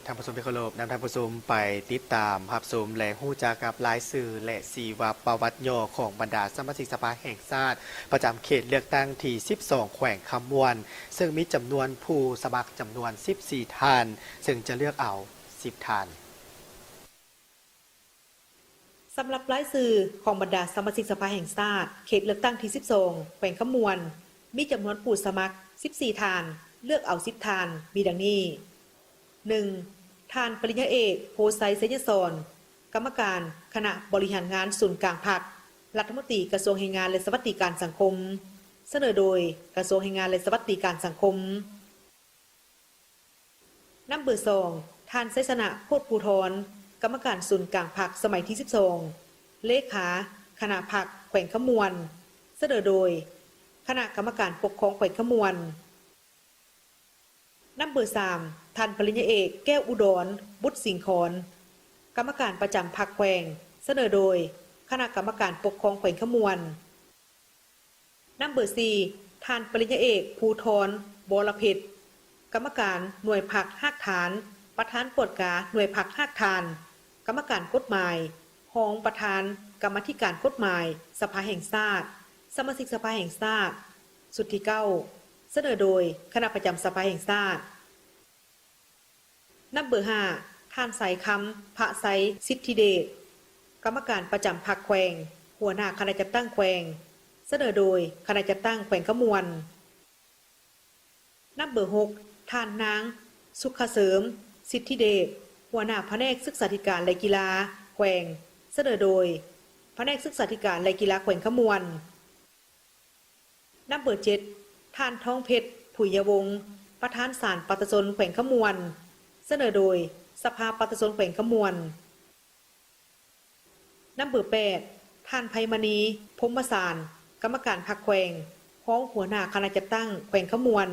ທ່ານຜູ້ຊົມທີ່ເຄົາລົບ, ນຳທ່ານຜູ້ຊົມໄປຕິດຕາມຮັບຊົມ ແລະ ຮູ້ຈັກກັບລາຍຊື່ ແລະ ຊີວະປະຫວັດຫຍໍ້ຂອງບັນດາສະມາຊິກສະພາແຫ່ງຊາດ ປະຈຳເຂດເລືອກຕັ້ງທີສິບສອງ ແຂວງຄຳມ່ວນ, ເຊິ່ງມີຈຳນວນຜູ້ສະໝັກຈຳນວນສິບສີ່ທ່ານ, ເຊິ່ງຈະເລືອກເອົາສິບທ່ານ. ສຳລັບລາຍຊື່ຂອງບັນດາສະມາຊິກສະພາແຫ່ງຊາດ ເຂດເລືອກຕັ້ງທີສິບສອງ ແຂວງຄຳມ່ວນ ມີຈຳນວນຜູ້ສະໝັກສິບສີ່ທ່ານ, ເລືອກເອົາສິບທ່ານ ມີດັ່ງນີ້: ໜຶ່ງ ທ່ານ ປະລິນຍາເອກ ໂພໄຊ ໄຊຍະສອນ, ກຳມະການຄະນະບໍລິຫານງານສູນກາງພັກ, ລັດຖະມົນຕີກະຊວງແຮງງານ ແລະ ສະຫວັດດີການສັງຄົມ, ສະເໜີໂດຍກະຊວງແຮງງານ ແລະ ສະຫວັດດີການສັງຄົມ. ນຳເບີສອງ ທ່ານ ໄຊຊະນະ ໂພດພູທອນ, ກຳມະການສູນກາງພັກສະໄໝທີສິບສອງ, ເລຂາຄະນະພັກແຂວງຄຳມ່ວນ, ສະເໜີໂດຍຄະນະກຳມະການປົກຄອງແຂວງຄຳມ່ວນ. ນຳເບີສາມ ທ່ານ ປະລິນຍາເອກ ແກ້ວອຸດອນ ບຸດສິງຄອນ, ກຳມະການປະຈຳພັກແຂວງ, ສະເໜີໂດຍຄະນະກຳມະການປົກຄອງແຂວງຄຳມ່ວນ. ນຳເບີສີ່ ທ່ານ ປະລິນຍາເອກ ພູທອນ ວໍລະເພັດ, ກຳມະການໜ່ວຍພັກຮາກຖານ, ປະທານກວດກາໜ່ວຍພັກຮາກຖານ, ກຳມະການກົດໝາຍ, ຮອງປະທານກຳມາທິການກົດໝາຍສະພາແຫ່ງຊາດ, ສະມາຊິກສະພາແຫ່ງຊາດ ຊຸດທີເກົ້າ, ສະເໜີໂດຍຄະນະປະຈຳສະພາແຫ່ງຊາດ. ນຳເບີຫ້າ ທ່ານ ສາຍຄຳ ພະໄຊ ສິດທິເດດ, ກຳມະການປະຈຳພັກແຂວງ, ຫົວໜ້າຄະນະຈັດຕັ້ງແຂວງ, ສະເໜີໂດຍຄະນະຈັດຕັ້ງແຂວງຄຳມ່ວນ. ນຳເບີຫົກ ທ່ານນາງ ສຸກຂະເສີມ ສິດທິເດດ, ຫົວໜ້າພະແນກສຶກສາທິການ ແລະ ກິລາແຂວງ, ສະເໜີໂດຍພະແນກສຶກສາທິການ ແລະ ກິລາແຂວງຄຳມ່ວນ. ນຳເບີເຈັດ ທ່ານ ທອງເພັດ ຜຸຍຍະວົງ, ປະທານສານປະຊາຊົນແຂວງຄຳມ່ວນ, ສະເໜີໂດຍສະພາປະຊາຊົນແຂວງຄຳມ່ວນ. ນຳເບີແປດ ທ່ານ ໄພມະນີ ພົມມະສານ, ກຳມະການພັກແຂວງ, ຮອງຫົວໜ້າຄະນະຈັດຕັ້ງແຂວງຄຳມ່ວນ,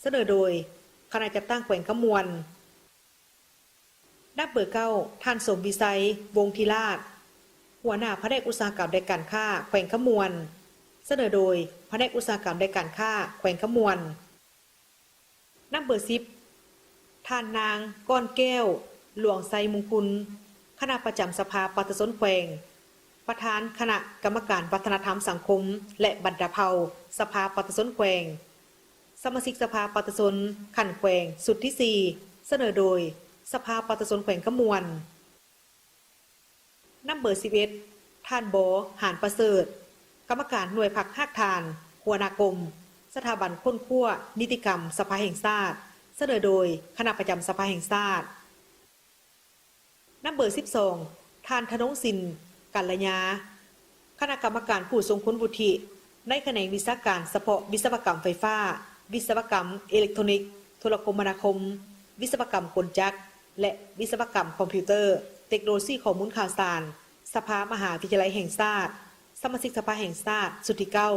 ສະເໜີໂດຍຄະນະຈັດຕັ້ງແຂວງຄຳມ່ວນ. ນຳເບີເກົ້າ ທ່ານ ສົມວິໄຊ ວົງທິລາດ, ຫົວໜ້າພະແນກອຸດສາຫະກຳ ແລະ ການຄ້າແຂວງຄຳມ່ວນ, ສະເໜີໂດຍພະແນກອຸດສາຫະກຳ ແລະ ການຄ້າແຂວງຄຳມ່ວນ. ນຳເບີສິບ ທ່ານນາງ ກ້ອນແກ້ວ ຫຼວງໄຊມຸງຄຸນ, ຄະນະປະຈຳສະພາປະຊາຊົນແຂວງ, ປະທານຄະນະກຳມະການວັດທະນະທຳສັງຄົມ ແລະ ບັນດາເຜົ່າ ສະພາປະຊາຊົນແຂວງ, ສະມາຊິກສະພາປະຊາຊົນຂັ້ນແຂວງຊຸດທີສີ່ ສະເໜີໂດຍສະພາປະຊາຊົນແຂວງຄຳມ່ວນ. ນຳເບີສິບເອັດ ທ່ານ ບ ຫານປະເສີດ, ກຳມະການໜ່ວຍພັກຮາກຖານ, ຫົວໜ້າກົມ, ສະຖາບັນຄົ້ນຄວ້ານິຕິກຳສະພາແຫ່ງຊາດ, ສະເໜີໂດຍຄະນະປະຈຳສະພາແຫ່ງຊາດ. ນຳເບີສິບສອງ ທ່ານ ທະນົງສິນ ກັນລະຍາ, ຄະນະກຳມະການຜູ້ຊົງຄຸນວຸດທິໃນຂະແໜງວິຊາການສະເພາະວິສະວະກຳໄຟຟ້າ, ວິສະວະກຳເອເລັກໂທນິກ, ໂທລະຄົມມະນາຄົມ, ວິສະວະກຳກົນຈັກ ແລະ ວິສະວະກຳຄອມພິວເຕີ, ເຕັກໂນໂລຊີຂໍ້ມູນຂ່າວສານ, ສະພາມະຫາວິທະຍາໄລແຫ່ງຊາດ, ສະມາຊິກສະພາແຫ່ງຊາດຊຸດທີເກົ້າ,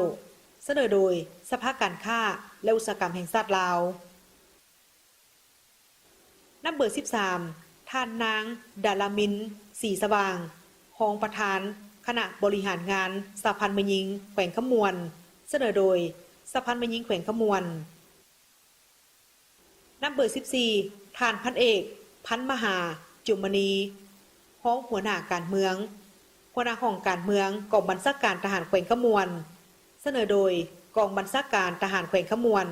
ສະເໜີໂດຍສະພາການຄ້າ ແລະ ອຸດສາຫະກຳແຫ່ງຊາດລາວ. ນຳເບີສິບສາມ ທ່ານນາງ ດາລາມິນ ສີສະຫວ່າງ, ຮອງປະທານຄະນະບໍລິຫານງານສະຫະພັນແມ່ຍິງແຂວງຄຳມ່ວນ, ສະເໜີໂດຍສະຫະພັນແມ່ຍິງແຂວງຄຳມ່ວນ. ນຳເບີສິບສີ່ ທ່ານພັນເອກ ພັນມະຫາ ຈຸມມະນີ, ຮອງຫົວໜ້າການເມືອງ, ຫົວໜ້າຫ້ອງການເມືອງ ກອງບັນຊາການທະຫານແຂວງຄຳມ່ວນ, ສະເໜີໂດຍກອງບັນຊາການທະຫານແຂວງຄຳມ່ວນ.